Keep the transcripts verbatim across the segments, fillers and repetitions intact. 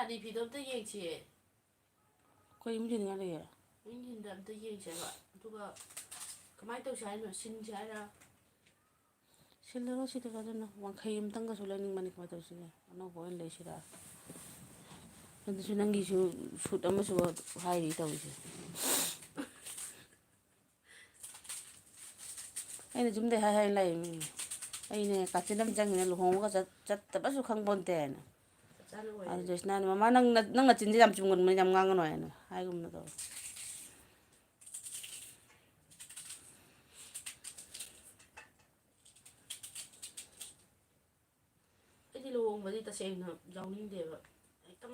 ꯁꯥꯔꯤ ꯐꯤꯗꯣ ꯑꯝꯇ ꯌꯦꯡꯁꯤꯌꯦ꯫ ꯑꯩꯈꯣꯏ ꯌꯨꯝ ꯁꯤꯅꯤꯡꯉꯥꯏ ꯂꯩꯌꯦ꯫ ꯌꯨꯝ ꯁꯤꯟꯗ ꯑꯝꯇ ꯌꯦꯡꯁꯦꯕ꯫ ꯑꯗꯨꯒ ꯀꯃꯥꯏꯅ ꯇꯧꯁꯦ ꯍꯥꯏꯅꯣ? ꯁꯤꯟꯁꯦ ꯍꯥꯏꯔ? ꯁꯤꯜꯂꯔꯣꯏ, ꯁꯤꯗꯤ ꯀꯥꯟꯅꯗꯦ꯫ ꯋꯥꯡꯈꯩ ꯑꯃꯇꯪꯒꯁꯨ ꯂꯩꯅꯤꯡꯕꯅꯤ, ꯀꯃꯥꯏꯅ ꯇꯧꯁꯤꯒꯦ? ꯑꯅꯧꯕ ꯑꯣꯏꯅ ꯂꯩꯁꯤꯔꯥ? ꯑꯗꯨꯁꯨ ꯅꯪꯒꯤꯁꯨ ꯁꯨꯠ ꯑꯃꯁꯨ ꯍꯥꯏꯔꯤ ꯇꯧꯔꯤꯁꯦ꯫ ꯑꯩꯅ ꯌꯨꯝꯗꯩ ꯍꯥꯏ ꯍꯥꯏꯅ ꯂꯥꯛꯏ ꯃꯤ꯫ ꯑꯩꯅꯦ ꯀꯥꯆꯤꯟ ꯑꯃ ꯆꯪꯉꯤꯅꯦ, ꯂꯨꯍꯣꯡꯕꯒ ꯆꯠ-, ꯆꯠꯇꯕꯁꯨ ꯈꯪꯄꯣꯟꯇꯦ ꯍꯥꯏꯅ꯫ ꯆꯞ ꯆꯥꯅ ꯑꯣꯏꯔꯦ꯫ ꯑꯗꯨ ꯖꯣꯏꯁꯅꯥꯅ, "ꯃꯃꯥ, ꯅꯪ ꯅ-, ꯅꯪ ꯅꯆꯤꯟꯁꯦ ꯌꯥꯝ ꯆꯨꯝꯒꯟꯕꯅꯤ, ꯌꯥꯝ ꯉꯥꯡꯒꯅꯨ" ꯍꯥꯏꯅ ꯍꯥꯏꯒꯨꯝꯅ ꯇꯧꯋꯦ꯫ ꯑꯩꯗꯤ ꯂꯨꯍꯣꯡꯕꯗꯤ ꯇꯁꯦꯡꯅ ꯌꯥꯎꯅꯤꯡꯗꯦꯕ꯫ ꯍꯦꯛꯇ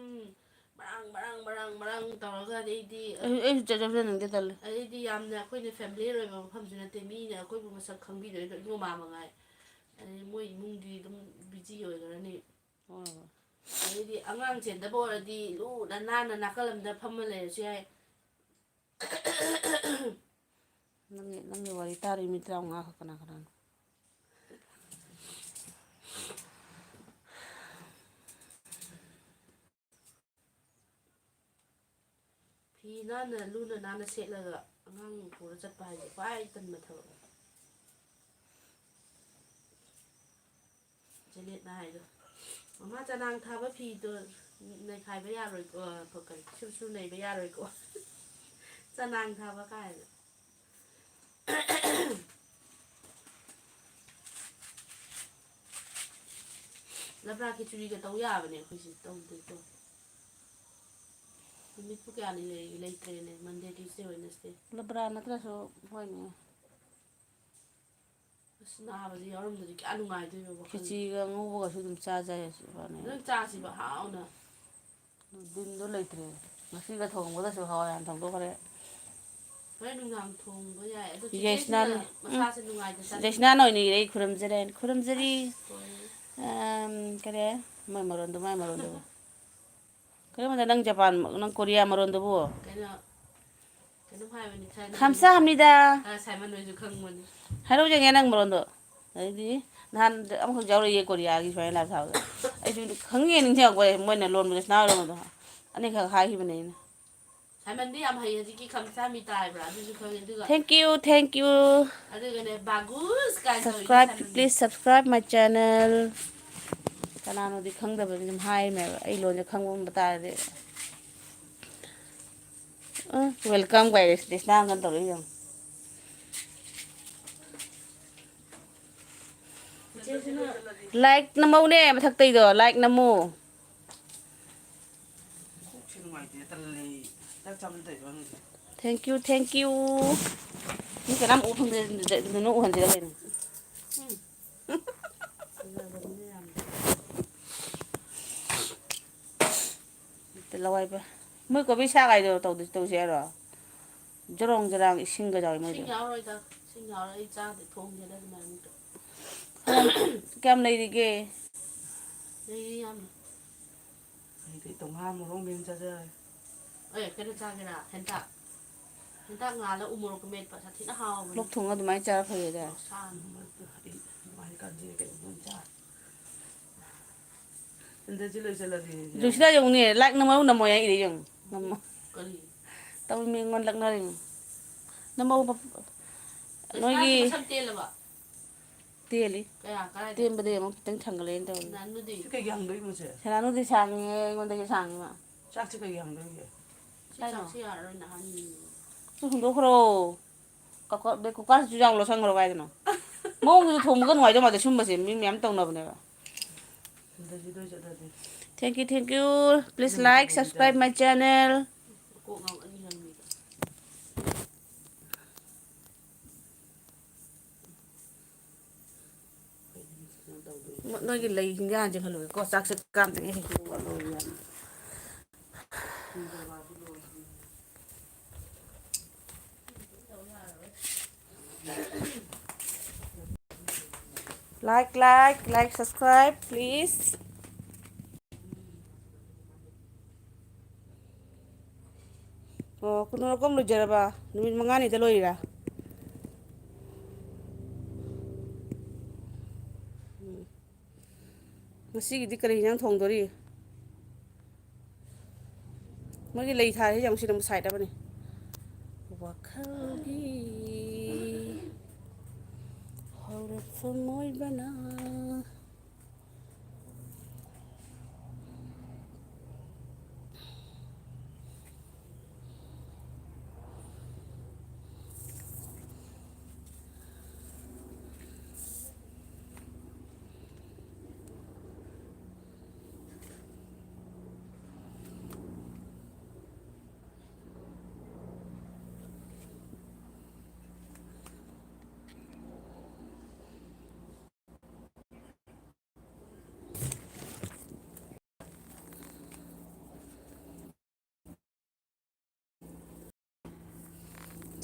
ꯃꯔꯥꯡ, ꯃꯔꯥꯡ, ꯃꯔꯥꯡ, ꯃꯔꯥꯡ ꯇꯧꯔꯒ ꯑꯗꯩꯗꯤ ꯑꯩ, ꯑꯩꯁꯨ ꯆꯠ-, ꯆꯠꯆꯅꯤꯡꯗꯦ, ꯇꯜꯂꯦ꯫ ꯑꯗꯩꯗꯤ ꯌꯥꯝꯅ ꯑꯩꯈꯣꯏꯅ ꯐꯦꯃꯤꯂꯤꯌꯔ ꯑꯣꯏꯕ ꯃꯐꯝꯁꯨ ꯅꯠꯇꯦ, ꯃꯤꯅ ꯑꯩꯈꯣꯏꯕꯨ ꯃꯁꯛ ꯈꯪꯕꯤꯗꯣꯏꯗꯣ ꯏꯕꯨꯡ ꯃꯃꯥ ꯃꯉꯥꯏ꯫ ꯑꯗꯩ ꯃꯣꯏ ꯏꯃꯨꯡꯗꯤ ꯑꯗꯨꯝ ꯕꯤꯖꯤ ꯑꯣꯏꯈ꯭ꯔꯅꯤ꯫ ꯍꯣꯏ, ꯍꯣꯏ꯫ ꯑꯗꯩꯗꯤ ꯑꯉꯥꯡ ꯆꯦꯟꯗꯕ ꯑꯣꯏꯔꯗꯤ ꯂꯨꯅ ꯅꯥꯟꯅ ꯅꯥꯀꯜ ꯑꯃꯗ ꯐꯝꯃ ꯂꯩꯔꯁꯨ ꯌꯥꯏ꯫ ꯅꯪꯒꯤ, ꯅꯪꯒꯤ ꯋꯥꯔꯤ ꯇꯥꯔꯤ ꯃꯤ ꯇꯔꯥꯃꯉꯥ ꯈꯛ ꯀꯅꯥ ꯀꯅꯥꯅꯣ? ꯐꯤ ꯅꯥꯟꯅ ꯂꯨꯅ ꯅꯥꯟꯅ ꯁꯦꯠꯂꯒ ꯑꯉꯥꯡ ꯄꯨꯔ ꯆꯠꯄ ꯍꯥꯏꯁꯦ ꯈ꯭ꯋꯥꯏ ꯇꯟꯕ ꯊꯕꯛꯅꯤ꯫ ꯖꯦꯅꯦꯠꯅ ꯍꯥꯏꯗꯣ, "ꯃꯃꯥ, ꯆꯅꯥꯡ ꯊꯥꯕ ꯐꯤꯗꯣ ꯅꯩꯈꯥꯏꯕ ꯌꯥꯔꯣꯏꯀꯣ, ꯀꯔꯤ, ꯁꯨꯔ ꯁꯨꯔ ꯅꯩꯕ ꯌꯥꯔꯣꯏꯀꯣ, ꯆꯅꯥꯡ ꯊꯥꯕ" ꯀꯥꯏꯅ꯫ ꯂꯕ꯭ꯔꯥ ꯈꯦꯆꯨꯔꯤꯒ ꯇꯧ ꯌꯥꯕꯅꯦ, ꯑꯩꯈꯣꯏꯁꯦ ꯇꯧꯗꯦꯀꯣ꯫ ꯅꯨꯃꯤꯠꯄꯨ ꯀꯌꯥꯅꯤ ꯂꯩꯔꯤꯒꯦ? ꯂꯩꯇ꯭ꯔꯦꯅꯦ, ꯃꯟꯗꯦ, ꯇ꯭ꯌꯨꯁꯗꯦ, ꯋꯦꯅꯁꯗꯦ꯫ ꯂꯕ꯭ꯔꯥ ꯅꯠꯇ꯭ꯔꯁꯨ ꯍꯣꯏꯅꯦ꯫ ꯑꯁ, ꯅꯥꯕꯁꯦ ꯌꯥꯎꯔꯝꯗ꯭ꯔꯗꯤ ꯀꯌꯥ ꯅꯨꯡꯉꯥꯏꯗꯣꯏꯅꯣ ꯋꯥꯈꯜꯁꯦ꯫ ꯈꯦꯆꯤꯒ ꯉꯧꯕꯒꯁꯨ ꯑꯗꯨꯝ ꯆꯥꯖꯩ ꯏꯕꯥꯅꯤ꯫ ꯑꯗꯨꯝ ꯆꯥꯁꯤꯕ ꯍꯥꯎꯅ꯫ ꯗꯤꯟꯗꯣ ꯂꯩꯇ꯭ꯔꯦ꯫ ꯉꯁꯤꯒ ꯊꯣꯡꯕꯒꯁꯨ ꯍꯋꯥꯏ ꯍꯥꯟꯅ ꯊꯣꯡꯗꯣꯛꯈ꯭ꯔꯦ꯫ ꯍꯣꯔꯦꯟ ꯅꯨꯡꯗꯥꯡ ꯊꯣꯡꯕ ꯌꯥꯏ꯫ ꯑꯗꯣ ꯆꯦꯆꯦꯁꯤꯅ ꯖꯩꯁꯅꯥꯅ, ꯎꯝ꯫ ꯃꯁꯥꯁꯦ ꯅꯨꯡꯉꯥꯏꯇ ꯆꯥꯅꯤ꯫ ꯖꯩꯁꯅꯥꯅ ꯑꯣꯏꯅ ꯏꯔꯦ, ꯑꯩ ꯈꯨꯔꯨꯝꯖꯔꯦ, ꯈꯨꯔꯨꯝꯖꯔꯤ꯫ ꯑꯁ, ꯍꯣꯏ꯫ ꯑꯝ, ꯀꯔꯤ? ꯃꯥꯏ ꯃꯔꯣꯟꯗꯣ, ꯃꯥꯏ ꯃꯔꯣꯟꯗꯣ꯫ ꯀꯔꯤꯅꯣꯗ ꯅꯪ ꯖꯄꯥꯟ, ꯅꯪ ꯀꯣꯔꯤꯌꯥ ꯃꯔꯣꯟꯗꯨꯕꯨ? ꯀꯩꯅꯣ, ꯀꯩꯅꯣꯝ ꯍꯥꯏꯕꯅꯤ, ꯁꯥꯏꯃꯟ ꯈꯝꯁꯥ ꯍꯣꯏꯁꯨ-, ꯍꯥꯝꯅꯤꯗ꯫ ꯑ, ꯁꯥꯏꯃꯟ ꯍꯣꯏꯁꯨ ꯈꯪꯕꯅꯤ꯫ ꯍꯥꯏꯔꯛꯎ ꯌꯦꯡꯒꯦ ꯅꯪ ꯃꯔꯣꯟꯗꯣ꯫ ꯑꯗꯩꯗꯤ, ꯅꯍꯥꯟ ꯑꯃꯈꯛ ꯌꯥꯎꯔꯛꯏꯌꯦ ꯀꯣꯔꯤꯌꯥꯒꯤ ꯁꯨꯃꯥꯏꯅ live ꯊꯥꯕꯗ꯫ ꯑꯩꯁꯨ ꯈꯪꯉꯦ, ꯅꯤꯡꯁꯤꯡꯉꯛꯄ ꯃꯣꯏꯅ ꯂꯣꯟꯕꯗ ꯁꯅꯥ ꯂꯣꯟꯕꯗꯣ꯫ ꯑꯅꯤꯈꯛ ꯍꯥꯏꯈꯤꯕꯅꯦ ꯑꯩꯅ꯫ ꯁꯥꯏꯃꯟꯗꯤ ꯌꯥꯝ ꯍꯩ꯫ ꯍꯧꯖꯤꯛꯀꯤ ꯈꯝꯁꯥ ꯃꯤꯇꯥ ꯍꯥꯏꯕ꯭ꯔꯥ? ꯑꯗꯨꯁꯨ ꯈꯪꯉꯦ꯫ ꯑꯗꯨꯒ Thank you, thank you꯫ ꯑꯗꯨꯒꯅꯦ, ꯕꯥꯒꯨꯁ ꯀꯥꯏꯅ ꯇꯧꯔꯤꯗꯣ Subscribe, ꯁꯥꯏꯃꯟꯗꯤ꯫ Please subscribe my channel꯫ ꯀꯅꯥꯅꯣꯗꯤ ꯈꯪꯗꯕꯅꯤ ꯑꯗꯨꯝ ꯍꯥꯏꯔꯤꯃꯦꯕ꯫ ꯑꯩ ꯂꯣꯟꯁꯦ ꯈꯪꯕ ꯇꯥꯔꯗꯤ꯫ ꯑ, welcome ꯀꯥꯏ ꯔꯦꯁ-, ꯔꯦꯁꯅꯥ ꯑꯪꯀꯜ ꯇꯧꯔꯛꯏ ꯌꯦꯡꯉꯣ꯫ Like ꯅꯝꯃꯧꯅꯦ ꯃꯊꯛꯇꯩꯗꯣ, like ꯅꯝꯃꯨ꯫ ꯀꯣꯛꯁꯦ ꯅꯨꯡꯉꯥꯏꯇꯦ, ꯇꯜꯂꯦ꯫ ꯆꯥꯛ ꯆꯥꯕꯗ ꯇꯧꯔꯤꯕ ꯍꯪꯉꯤꯁꯦ꯫ Thank you, thank you꯫ ꯃꯤ ꯀꯅꯥꯝ ꯎ ꯐꯪꯗꯦ, ꯅꯪ ꯎꯍꯟꯁꯤꯔ ꯀꯩꯅꯣ? ꯎꯝ꯫ ꯂꯋꯥꯏ ꯄ-, ꯃꯣꯏ ꯀꯣꯕꯤ ꯁꯥꯛ ꯍꯥꯏꯗꯣ ꯇꯧꯗ-, ꯇꯧꯁꯦ ꯍꯥꯏꯔꯣ? ꯖꯔꯣꯡ ꯖꯔꯥꯡ ꯏꯁꯤꯡꯒ ꯌꯥꯎꯋꯤ ꯃꯣꯏꯗꯣ꯫ ꯏꯁꯤꯡ ꯌꯥꯎꯔꯣꯏꯗ꯫ ꯏꯁꯤꯡ ꯌꯥꯎꯔꯣꯏ, ꯑꯩ ꯆꯥꯗꯦ, ꯊꯣꯡꯗꯦꯗ ꯑꯗꯨꯃꯥꯏꯅ ꯑꯝꯇ꯫ ꯀꯌꯥꯝ ꯂꯩꯔꯤꯒꯦ? ꯂꯩꯔꯤ ꯌꯥꯝꯅ꯫ ꯑꯩꯗꯤ ꯇꯣꯉꯥꯟ ꯃꯣꯔꯣꯛ ꯃꯦꯠ ꯆꯥꯖꯔꯦ꯫ ꯑꯦ, ꯀꯩꯅꯣ ꯆꯥꯒꯦꯔꯥ? ꯍꯦꯟꯇꯥꯛ꯫ ꯍꯦꯟꯇꯥꯛ ꯉꯥꯜꯂ ꯎ ꯃꯣꯔꯣꯛꯀ ꯃꯦꯠꯄ ꯁꯥꯊꯤꯅ ꯍꯥꯎꯕꯅꯦ꯫ ꯂꯣꯛ ꯊꯨꯡꯉ ꯑꯗꯨꯃꯥꯏꯅ ꯆꯥꯔ ꯐꯩꯌꯦꯗ꯫ ꯃꯣꯔꯣꯛ ꯑꯁꯥꯕ꯫ ꯑꯩ ꯑꯗꯨꯃꯥꯏꯅ ꯀꯥꯟꯗꯤ ꯀꯩꯅꯣꯝ ꯆꯥ꯫ ꯍꯟꯗꯛꯁꯤ ꯂꯣꯏꯁꯤꯜꯂꯁꯤ꯫ ꯖꯣꯁꯤꯗꯥ ꯌꯦꯡꯉꯨꯅꯦ, like ꯅꯝꯃꯧ ꯅꯝꯃꯣ ꯍꯥꯏ ꯏꯔꯦ ꯌꯦꯡꯉꯨ꯫ ꯅꯝꯃꯣ꯫ ꯀꯔꯤ? ꯇꯧ ꯃꯤ ꯑꯩꯉꯣꯟꯗ ꯂꯛꯅꯔꯤꯅꯤ꯫ ꯅꯝꯃꯧ ꯄꯞ-, ꯖꯣꯁꯤꯗꯥꯒꯤ ꯅꯣꯏꯒꯤ ꯃꯁꯝ ꯇꯦꯜꯂꯕ? ꯇꯦꯜꯂꯤ꯫ ꯀꯌꯥ? ꯀꯗꯥꯏꯗ? ꯇꯦꯟꯕꯗꯩ ꯑꯃꯨꯛ ꯈꯤꯇꯪ ꯊꯥꯡꯒꯠꯂꯛꯑꯦꯅ ꯇꯧꯔꯤꯅꯤ꯫ ꯅꯥꯅꯨꯗꯤ? ꯁꯤ ꯀꯩꯒꯤ ꯍꯪꯗꯣꯏꯅꯣ ꯁꯦ? ꯁꯅꯥꯅꯨꯗꯤ ꯁꯥꯡꯉꯦ, ꯑꯩꯉꯣꯟꯗꯒꯤ ꯁꯥꯡꯉꯤ ꯃꯥ꯫ ꯆꯥꯛꯁꯤ ꯀꯩꯒꯤ ꯍꯪꯗꯣꯏꯒꯦ? ꯁꯤ ꯀꯩꯅꯣ? ꯆꯥꯛꯁꯤ ꯌꯥꯔꯔꯣꯏ ꯅꯍꯥꯟ꯫ ꯁꯤ ꯍꯨꯟꯗꯣꯛꯈ꯭ꯔꯣ꯫ ꯀꯀ-, ꯕꯦ-, ꯀꯨꯀꯔꯁꯤꯁꯨ ꯌꯥꯎ ꯂꯧꯁꯟꯈ꯭ꯔꯣ ꯀꯥꯏꯗꯅꯣ꯫ ꯃꯑꯣꯡꯁꯤꯗ ꯊꯣꯡꯕꯒ ꯅꯨꯡꯉꯥꯏꯗꯧ ꯃꯥꯟꯗꯦ ꯁꯨꯝꯕꯁꯦ, ꯃꯤ ꯃꯌꯥꯝ ꯇꯧꯅꯕꯅꯦꯕ꯫ ꯁꯤꯗ ꯁꯤ ꯂꯣꯏ ꯆꯠꯂꯗꯤ꯫ Thank you, thank you. Please like, subscribe my channel. ꯀꯣꯛ ꯉꯥꯎ ꯑꯅꯤ ꯍꯪꯉꯤꯗ꯫ ꯅꯣꯏꯒꯤ ꯂꯩ ꯍꯤꯟꯖꯥꯡꯁꯦ ꯍꯜꯂꯨꯒꯦꯀꯣ, ꯆꯥꯛꯁꯦ ꯀꯥꯝꯗ꯭ꯔꯤꯉꯩ ꯍꯦꯛ ꯍꯦꯛ ꯋꯥꯠꯍꯧꯕ ꯌꯥꯅꯤ꯫ Like, like, like, subscribe, please. ꯑꯣ, ꯀꯩꯅꯣ ꯀꯔꯝ ꯂꯣꯏꯖꯔꯕ? ꯅꯨꯃꯤꯠ ꯃꯉꯥꯅꯤꯗ ꯂꯣꯏꯔꯤꯔꯥ? ꯉꯁꯤꯒꯤꯗꯤ ꯀꯔꯤ ꯏꯟꯖꯥꯡ ꯊꯣꯡꯗꯣꯔꯤ? ꯃꯣꯏꯒꯤ ꯂꯩ ꯊꯥꯔꯤꯁꯦ ꯌꯦꯡꯉꯨ, ꯁꯤꯗ ꯑꯃꯨꯛ ꯁꯥꯏꯠ ꯑꯃꯅꯤ꯫ ꯋꯥꯈꯜꯒꯤ ꯍꯧꯔꯛꯐꯝ ꯑꯣꯏꯕꯅ꯫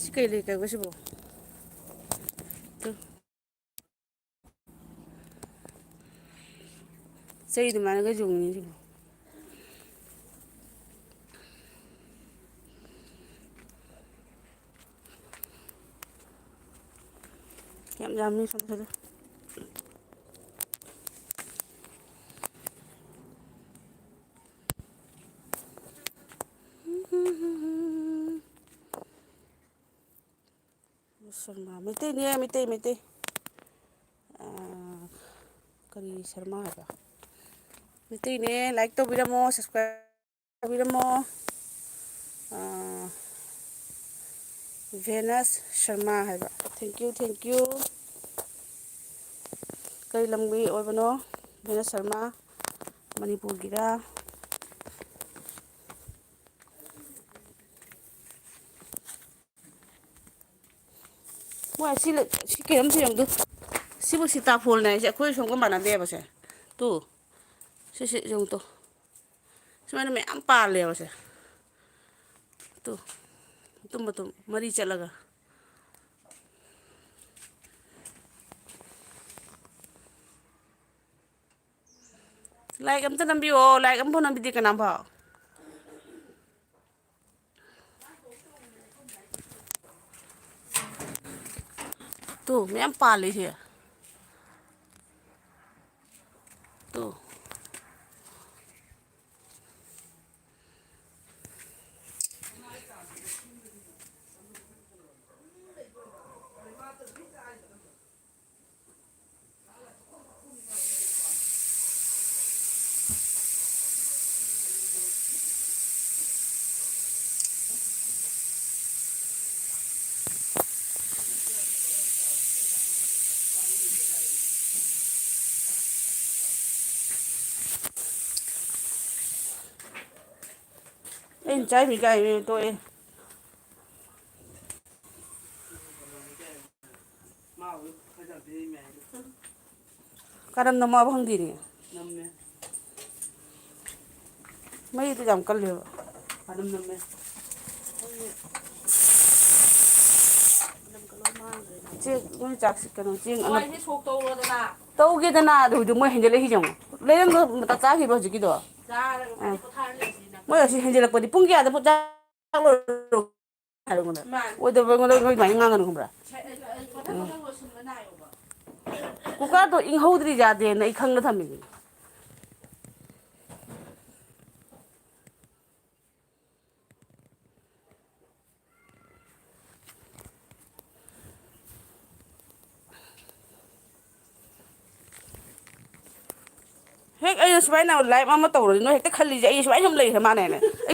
ꯁꯤ ꯀꯩ ꯂꯩꯇꯕ ꯁꯤꯕꯣ? ꯇꯨ꯫ ꯆꯩ ꯑꯗꯨꯃꯥꯏꯅꯒ ꯌꯨꯡꯉꯤ ꯁꯤꯕꯣ꯫ ꯌꯥꯝ ꯌꯥꯝꯃꯤ ꯁꯣꯝꯗꯁꯨ꯫ ꯁꯔꯃ, ꯃꯩꯇꯩꯅꯦ, ꯃꯩꯇꯩ, ꯃꯩꯇꯩ꯫ ꯑꯥ, ꯀꯔꯤ ꯁꯔꯃ ꯍꯥꯏꯕ? ꯃꯩꯇꯩꯅꯦ, like ꯇꯧꯕꯤꯔꯝꯃꯣ, subscribe ꯇꯧꯕꯤꯔꯝꯃꯣ꯫ ꯑꯥ, ꯚꯦꯅꯁ ꯁꯔꯃ ꯍꯥꯏꯕ꯫ Thank you, thank you꯫ ꯀꯔꯤ ꯂꯝꯒꯤ ꯑꯣꯏꯕꯅꯣ? ꯚꯦꯅꯁ ꯁꯔꯃ, ꯃꯅꯤꯄꯨꯔꯒꯤꯔꯥ? ꯃꯣꯏ ꯑꯁꯤ ꯂꯩ-, ꯁꯤ ꯀꯩꯅꯣꯝꯁꯨ ꯌꯦꯡꯉꯨ꯫ ꯁꯤꯕꯨ ꯁꯤꯇꯥꯐꯣꯜꯅꯦ ꯍꯥꯏꯁꯦ, ꯑꯩꯈꯣꯏ ꯁꯣꯝꯒ ꯃꯥꯟꯅꯗꯦꯕꯁꯦ꯫ ꯇꯨ꯫ ꯁꯤꯁꯤ ꯌꯦꯡꯉꯨ ꯇꯨ꯫ ꯁꯨꯃꯥꯏꯅ ꯃꯌꯥꯝ ꯄꯥꯜꯂꯦꯕꯁꯦ꯫ ꯇꯨ꯫ ꯃꯇꯨꯝ ꯃꯇꯨꯝ ꯃꯔꯤ ꯆꯠꯂꯒ꯫ Like ꯑꯝꯇ ꯅꯝꯕꯤꯌꯣ, like ꯑꯝꯐꯥꯎ ꯅꯝꯕꯤꯗꯦ ꯀꯅꯥꯝꯐꯥꯎ꯫ ꯇꯨ ꯃꯌꯥꯝ ꯄꯥꯜꯂꯤꯁꯦ꯫ ꯇꯣ꯫ ꯑꯩꯅ ꯆꯥꯏꯃꯤ ꯀꯥꯏꯃꯤ ꯇꯣꯛꯑꯦ꯫ ꯀꯔꯝꯅ ꯃꯥꯕꯨ ꯍꯪꯗꯤꯅꯦ꯫ ꯃꯩꯗꯤ ꯌꯥꯝ ꯀꯜꯂꯦꯕ꯫ ꯆꯦꯡ, ꯅꯣꯏ ꯆꯥꯛꯁꯤ ꯀꯩꯅꯣ, ꯆꯦꯡ ꯑꯅꯞ-, ꯍꯋꯥꯏꯁꯦ ꯁꯣꯛ ꯇꯧꯔꯣꯗꯅ꯫ ꯇꯧꯒꯦꯗꯅ ꯑꯗꯨ ꯍꯧꯖꯤꯛ ꯃꯣꯏ ꯍꯦꯟꯖꯜꯂꯛꯏꯁꯦ ꯌꯦꯡꯉꯣ꯫ ꯂꯩꯔꯪꯗꯣ ꯃꯇꯥ ꯆꯥꯈꯤꯕ꯭ꯔꯣ ꯍꯧꯖꯤꯛꯀꯤꯗꯣ? ꯆꯥꯔꯒ ꯑꯥ꯫ ꯄꯣꯊꯥꯔ ꯂꯩꯕꯁꯤꯅ꯫ ꯃꯣꯏ ꯑꯁꯤ ꯍꯦꯟꯖꯜꯂꯛꯄꯗꯤ ꯄꯨꯡ ꯀꯌꯥꯗ ꯄꯣꯠ ꯆꯥ-, ꯍꯥꯏꯔꯣ ꯑꯩꯉꯣꯟꯗ꯫ ꯃꯥꯅꯤ꯫ ꯑꯣꯏꯗꯕ ꯑꯩꯉꯣꯟꯗ ꯅꯣꯏ ꯑꯗꯨꯃꯥꯏꯅ ꯉꯥꯡꯒꯅꯨ ꯈꯪꯕ꯭ꯔꯥ? ꯁꯦ-, ꯑ, ꯑ, ꯃꯊꯪ ꯎꯝ꯫ ꯃꯊꯪ ꯂꯣꯏꯁꯤꯟꯕ ꯅꯥꯏꯌꯣꯕ꯫ ꯀꯨꯀꯔꯗꯣ ꯏꯪꯍꯧꯗ꯭ꯔꯤ ꯌꯥꯗꯦꯅ ꯑꯩ ꯈꯪꯅ ꯊꯝꯃꯤꯅꯤ꯫ ꯍꯦꯛ ꯑꯩꯅ ꯁꯨꯃꯥꯏꯅ live ꯑꯃ ꯇꯧꯔꯗꯤ ꯅꯣꯏ ꯍꯦꯛꯇ ꯈꯜꯂꯤꯁꯦ ꯑꯩ ꯁꯨꯃꯥꯏꯅ ꯁꯨꯝ ꯂꯩꯈ꯭ꯔ ꯃꯥꯅꯦꯅ꯫